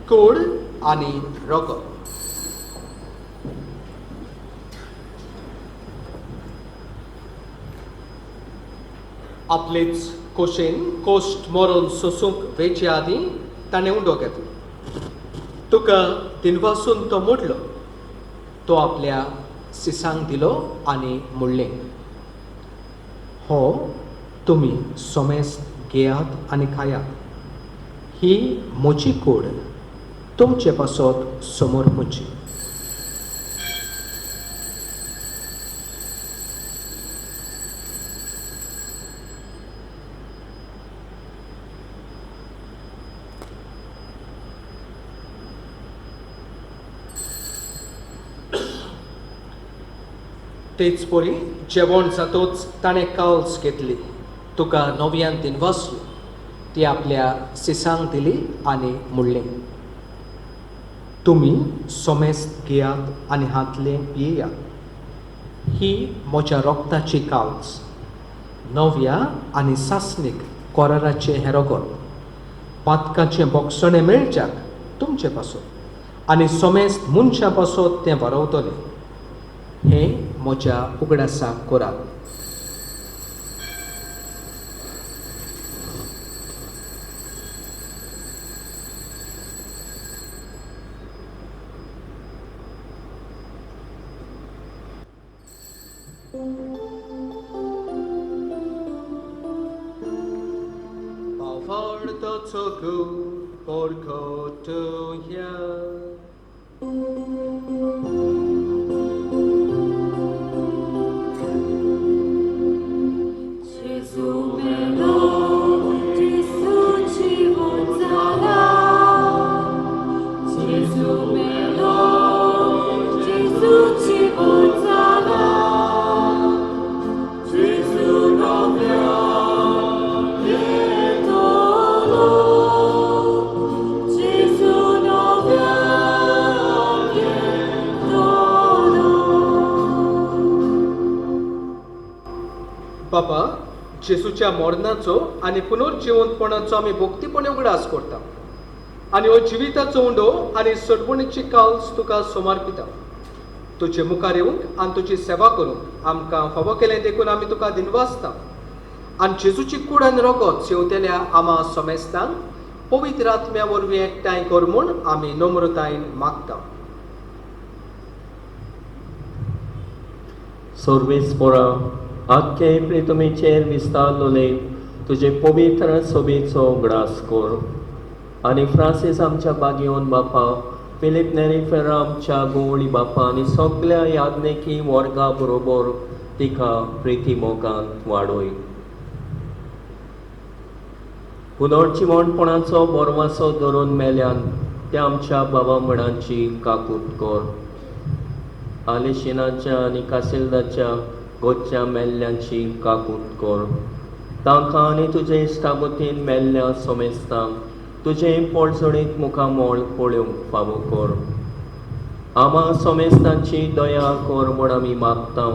कूड आनी रगत. आपलेच कोशेन कोश्ट मरून सोसूंक वेचे आदीं ताणें उंडो घेतलो. तुका दिनवासून तो मोडलो. तो आपल्या सिसांक दिलो आनी म्हणलें, हो तुमी सोमेस्त घेयात आनी खायात. ही म्हजी कूड तुमचे पासत समर्पूची. तेच परी जेवण जातोच ताणें कावल्स घेतली. तुका नव्यान दिनवासलो. ती आपल्या सिसांक दिली आनी म्हणलें, तुमी सोमेस्त घेयात आनी हातलें पियेयात. ही म्हज्या रक्ताची कावल्स, नव्या आनी सासणीक कोराराचें हें रगत. पातकाचें बोगसणें मेळच्याक तुमचे पासत आनी समेस्त मनशां पासत तें वरवतलें. हें म्हज्या उगडासाक करात. बाबा, जेजूच्या मरणाचो आनी पुनर्जिवंतपणाचो आमी भक्तीपणे उगडास करता आनी हो जिविताचो उंडो आनी सोडवणीची काल्स तुका समर्पिता. तुजे मुखार येवंक आनी तुजी सेवा करूंक आमकां फावो केलें देखून आमी तुका दिनवासता आनी जेजूची कूड आनी रगत सेवतेल्या आमा समेस्तांक पवित्र आत्म्या वरवीं एकठांय कर म्हूण आमी नम्रतायेन मागता. सर्वेस्पोरा आख्खे प्रितुमीचेर विस्तारलोले तुजे पवित्र सोबेचो उगडास कर आनी फ्रांसीस आमच्या बागेवन बापा, फिलीप नेरी फेर्रा आमच्या गोवळी बापा आनी सगल्या याज्ञिकी वर्गा बरोबर तिका प्रिती मोगांत वाडय. पुनर्जिवणपणाचो बोरवासो धरून मेल्यान त्या आमच्या बाबा मणांची काकूत कर. आलिशिनाच्या आनी कासिल्दाच्या गोच्या मेल्ल्यांची काकूत कर. तांकां आनी तुजे इश्टागतीन मेल्ल्या सोमेस्तांक तुजें पोळजणीत मुखामोळ पळोवंक फावो कर. आमा सोमेस्तांची दया कर म्हूण आमी मागता.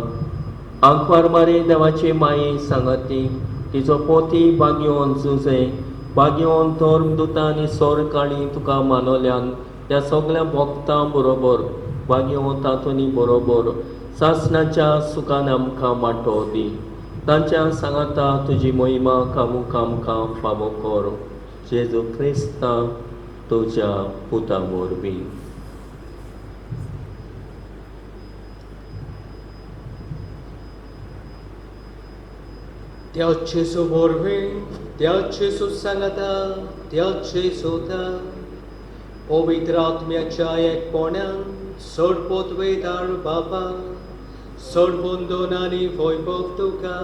आंकवार मारी देवाची माये सांगाती तिचो पोती बागयोन जुजे बागयोन धर्मदुतां आनी सोरकाणी तुका मानवल्यान त्या सगल्या भोक्तां बरोबर बागयोन तातूंनी बरोबर सासणाच्या सुखान आमकां वांटो दी. तांच्या सांगाता तुजी मोहिमा कामूक आमकां फावो कर. जेजू क्रिस्ता तुज्या पुता वरवीं. त्या जेजू वरवीं, त्या जेजू सांगाता, त्या जेजूता पवित्र आत्म्याच्या एकपणान सोडपोत वेदार बाबा सोडबंदोन आनी वैभव तुका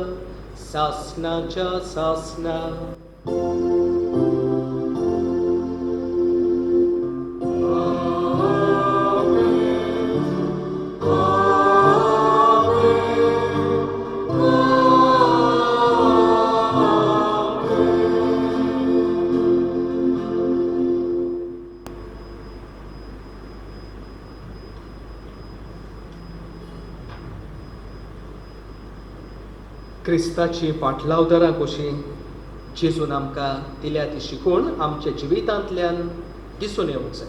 सासणाच्या सासणा. क्रिस्ताची पाटलावदारां कशी जेजून आमकां दिल्या ती शिकवण आमच्या जिवितांतल्यान दिसून येवंक जाय.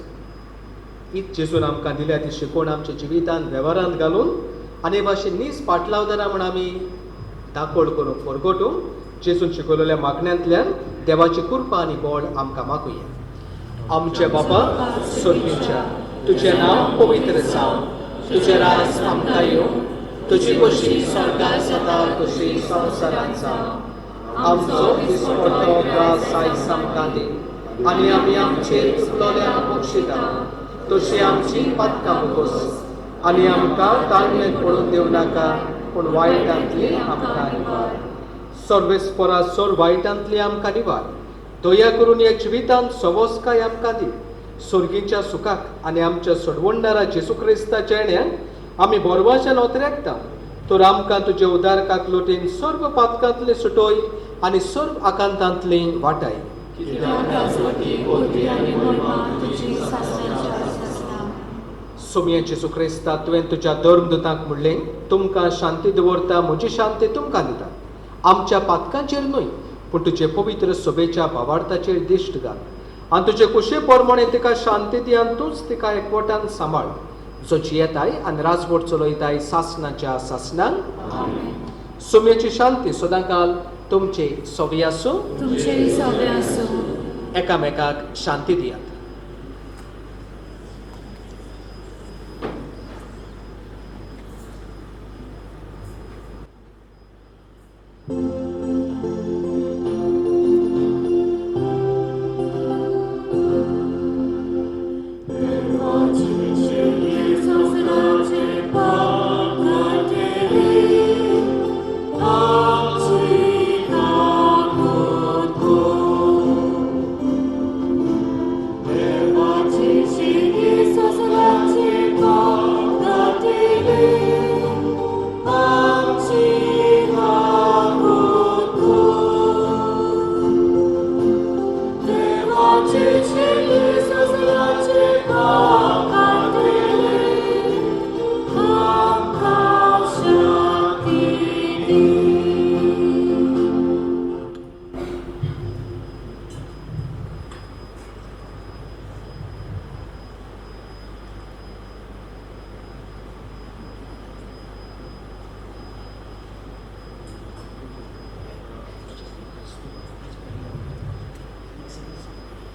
हीच जेजून आमकां दिल्या ती शिकवण आमच्या जिवितांत वेव्हारांत घालून आनी भाशेन नीज पाटलावदारां म्हूण आमी दाकोळ करूंक परगटूंक जेजून शिकवलेल्या मागण्यांतल्यान देवाची कृपा आनी बळ आमकां मागुया. आमचे बाबा सोडणीच्या, तुजें नांव पवित्र जावं, तुजें राज आमकां येवं, तुजी कशी स्वर्गात जाता तशी संवसारांत जावं. आमचो दिसपट्टो ग्रास आयज आमकां दी आनी आमी आमचेर चुकलोल्यांक बक्षिता तशी आमची पातकां मुकोस आनी आमकां ताळमेक पडून दिवं नाका पूण वायटांतली आमकां निवार. सर्वेस्परा सर वायटांतली आमकां निवार. दया करून ह्या जिवितांत सवस्काय आमकां दी. सोर्गीच्या सुखाक आनी आमच्या सोडवणदारा जेजू क्रिस्ताच्या येण्याक आमी बोरवाच्या ओतरेकता. तर आमकां तुजे उदारकाक लोटीन सर्व पातकांतले सुटोय आनी सर्व आकांतांतली वाटाय. सोमया जेजू क्रिस्ता, तुवें तुज्या धर्मदुतांक म्हणलें, तुमकां शांती दवरता, म्हजी शांती तुमकां दिता. आमच्या पातकांचेर न्हय पूण तुजे पवित्र सभेच्या भावार्थाचेर दिश्ट घाल आनी तुजे कुशे प्रमाणे तिका शांती दी आनी तूंच तिका एकवटान सांबाळ, जो जियेताय आनी राजवट चलयताय सासणाच्या सासणान. सुम्याची शांती सदांकाल तुमचे सवी आसूं, तुमचेय सवे आसूं. एकामेकाक शांती दियात.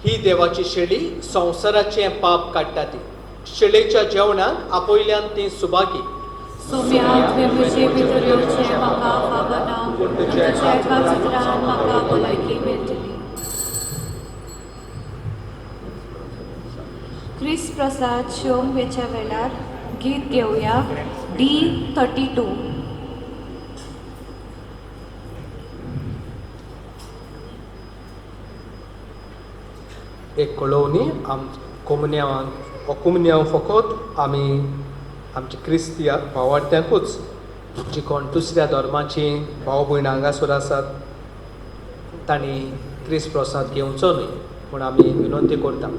ही देवाची शेळी संवसाराचें पाप काडटा ती शेळेच्या जेवणाक आपयल्यान ती सुबागी. सोम्या, तुवें म्हजे भितर येवचें म्हाका फावना, पूण तुज्या एका चित्रान म्हाका भलायकी मेळटली. क्रिस प्रसाद शोम वेच्या वेळार गीत घेवया D32. एक कळोवणी आम कोमुन्यांवांक, हो कोमुन्यांव फकत आमी आमच्या क्रिस्ती भावार्थ्यांकूच, जी कोण दुसऱ्या धर्माची भाव भयणां हांगासर आसात तांणी क्रिस्त प्रसाद घेवचो न्हय म्हूण आमी विनंती करता.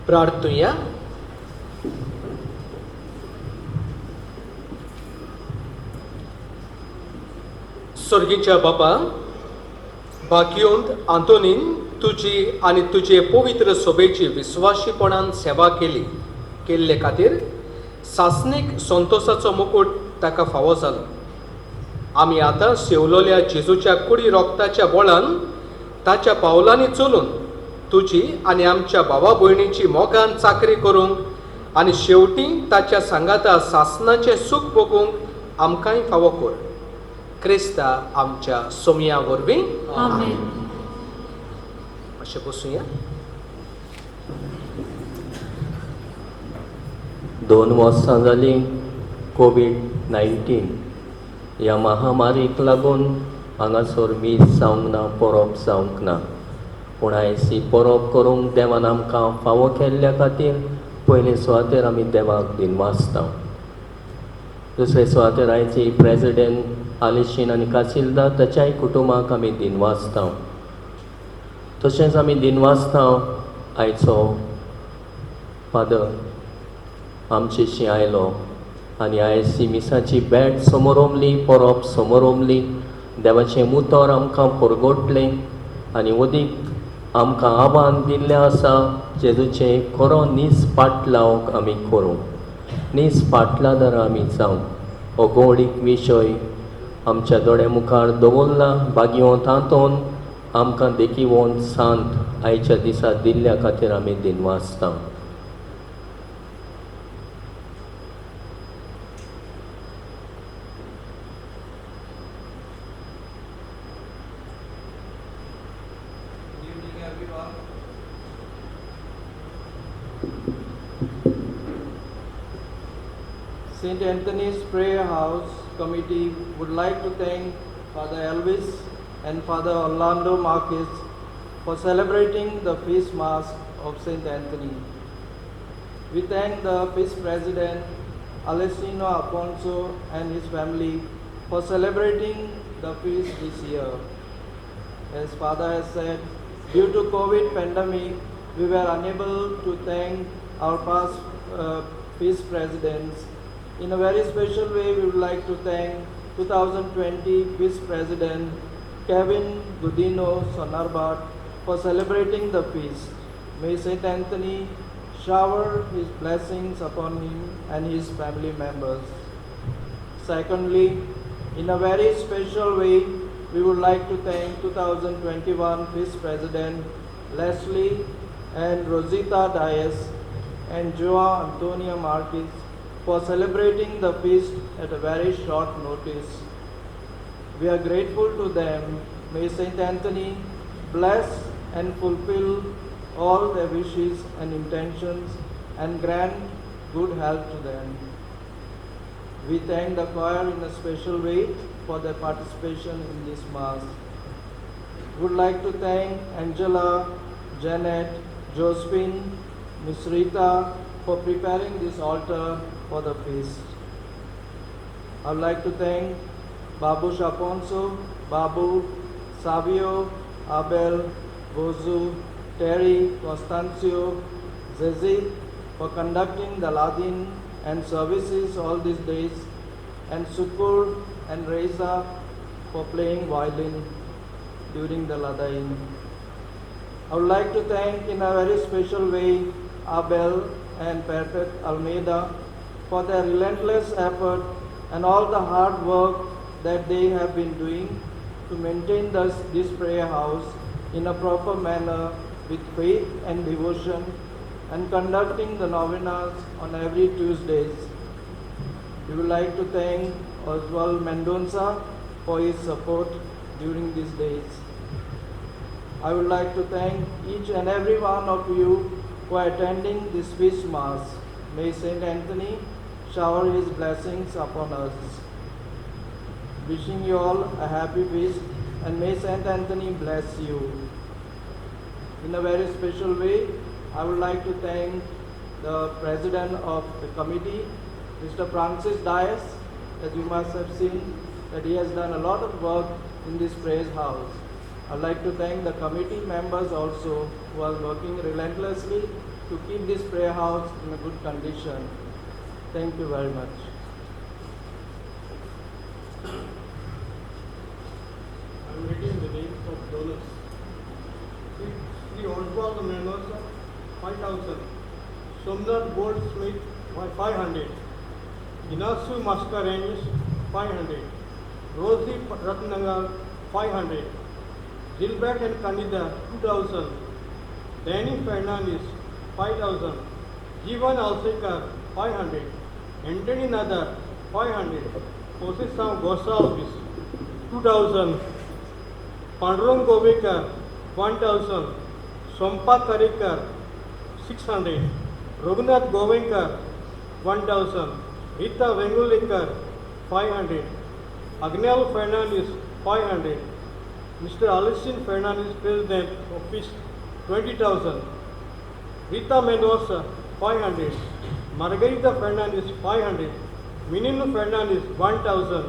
प्रार्थुया. सर्गीच्या बापा, भाग्योंत आंतोनीन तुजी आनी तुजे पवित्र सोबेची विस्वाशीपणान सेवा केली केल्ले खातीर सासणीक संतोसाचो मुकूट ताका फावो जालो. आमी आतां सेवलोल्या जेजूच्या कुडी रोगताच्या बळान ताच्या पावलांनी चलून तुजी आनी आमच्या भावा भयणीची मोगान चाकरी करूंक आनी शेवटी ताच्या सांगाता सासनाचें सूख भोगूंक आमकांय फावो कर. क्रिस्ता आमच्या सोमया वरवीं. आमेन. अशें बसुया. 2 वर्सां जालीं कोवीड-19 ह्या महामारीक लागून हांगासर मीस जावंक ना, परब जावंक ना. पूण आयज ही परब करूंक देवान आमकां फावो केल्ल्या खातीर पयले सुवातेर आमी देवाक दिनवासता. दुसरे सुवातेर आयची प्रेजिडेंट आलिशीन आनी कासिल्दा ताच्याय कुटुंबाक आमी दिनवासता. तशेंच आमी दिनवासता आयचो फादर आमचेशी आयलो आनी आयज ही मिसाची भेट समोर ओमली, परब समोर ओमली, देवाचें मुतर आमकां परगटलें आनी वदीक आमकां आव्हान दिल्लें आसा जेजूचें खरो नीस पाटलावक आमी करूं, नीस पाटलादार आमी जावं. हो गोडीक विशय आमच्या दोळ्या मुखार दवरला. बागयोंत आंतोन आमकां देखीवोन सांत आयच्या दिसा दिल्ल्या खातीर आमी दिनवासता. St. Anthony's Prayer House Committee would like to thank Father Elvis and Father Orlando Marquez for celebrating the Feast Mass of St. Anthony. We thank the Feast President Alessino Afonso and his family for celebrating the feast this year. As Father has said, due to COVID pandemic, we were unable to thank our past feast presidents. In a very special way, we would like to thank 2020 Feast President Kevin Gudino Sonarbat for celebrating the feast. May St. Anthony shower his blessings upon him and his family members. Secondly, in a very special way, we would like to thank 2021 Feast President Leslie and Rosita Dias and Joa Antonia Marquez for celebrating the feast at a very short notice. We are grateful to them. May St. Anthony bless and fulfill all their wishes and intentions and grant good health to them. We thank the choir in a special way for their participation in this Mass. We would like to thank Angela, Janet, Josephine, Miss Rita for preparing this altar for the feast. I would like to thank Babu Shaponso, Babu, Savio, Abel, Bozu, Terry, Constancio, Zezi for conducting the Ladin and services all these days, and Sukur and Reza for playing violin during the Ladain. I would like to thank in a very special way Abel and Perfect Almeida for their relentless effort and all the hard work that they have been doing to maintain this prayer house in a proper manner with faith and devotion, and conducting the novenas on every Tuesdays. We would like to thank Oswald Mendonça for his support during these days. I would like to thank each and every one of you who are attending this feast Mass. May St. Anthony shower his blessings upon us. Wishing you all a happy feast, and may St. Anthony bless you. In a very special way, I would like to thank the president of the committee, Mr. Francis Dias. As you must have seen, that he has done a lot of work in this praise house. I would like to thank the committee members also who are working relentlessly to keep this prayer house in a good condition. Thank you very much. I am reading the names of donors. Sri Oswald Mendoza, 5,000. Somnath Goldsmith, 500. Inasu Mascarenhas, 500. Rosie Ratnangal, 500. Gilbert and Candida, 2,000. Danny Fernandez, 5,000. Jeevan Alsekar, 500. Anthony Nadar, 500. Jose Gonsalves, 2,000. Pandurang Govekar, 1,000. Sompa Karekar, 600. Raghunath Govenkar, 1,000. Rita Vengulikar, 500. Agnel Fernandez, 500. Mr. Alisson Fernandez, President, Office, 20,000. Rita Mendoza, 500. Margarita Fernandez, 500. Menino Fernandez, 1,000.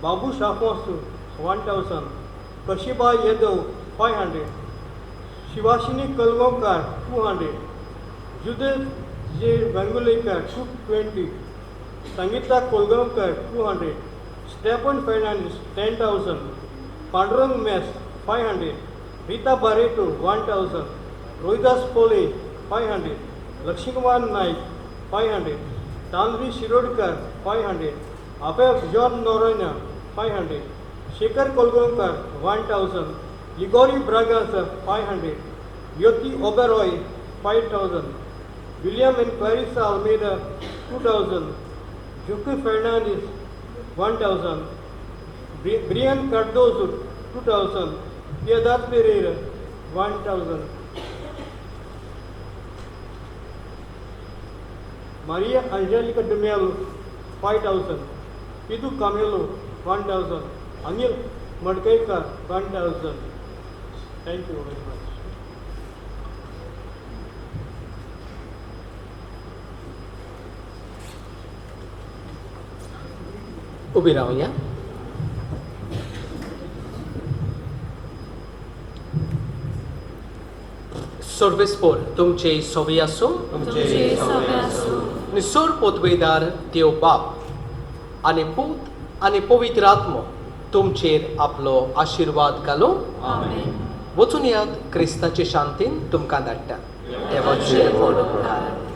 Babu Shafosu, 1,000. Kashiba Yadav, 500. Shivashini Kalgaonkar, 200. Judith J. Vangulekar, 220. Sangeeta Kolgaonkar, 200. Stephen Fernandez, 10,000. Pandurang Mess, 500. Rita Barreto, 1,000. Rohidas Pole, 500. Lakshmikumar Naik, 500. Tanvi Shirodkar, 500. Abhay John Noronha, 500. Shekhar Kolgaonkar, 1,000. Ligori Braganza, 500. Yoti Oberoi, 5,000. William and Clarissa Almeida, 2,000. Juki Fernandez, 1,000. Brian Cardozo, 2,000. Piedad Pereira, 1,000. Maria Angelica de Melo, 5,000. Pidu Camelo, 1,000. Anil Madkaikar, 1,000. Thank you very much. उबी रावया. सर्वेस्पोर तुमचे सोवे आसूं. तुमचे सवे आसूं. निसोर पोतवेदार देव बाप आनी पूत आनी पवित्र आत्मो तुमचेर आपलो आशिर्वाद घालूं. आमेन. वचून यात, क्रिस्ताचे शांतीन तुमकां धाडटा. देवाचे व्हड उपकार.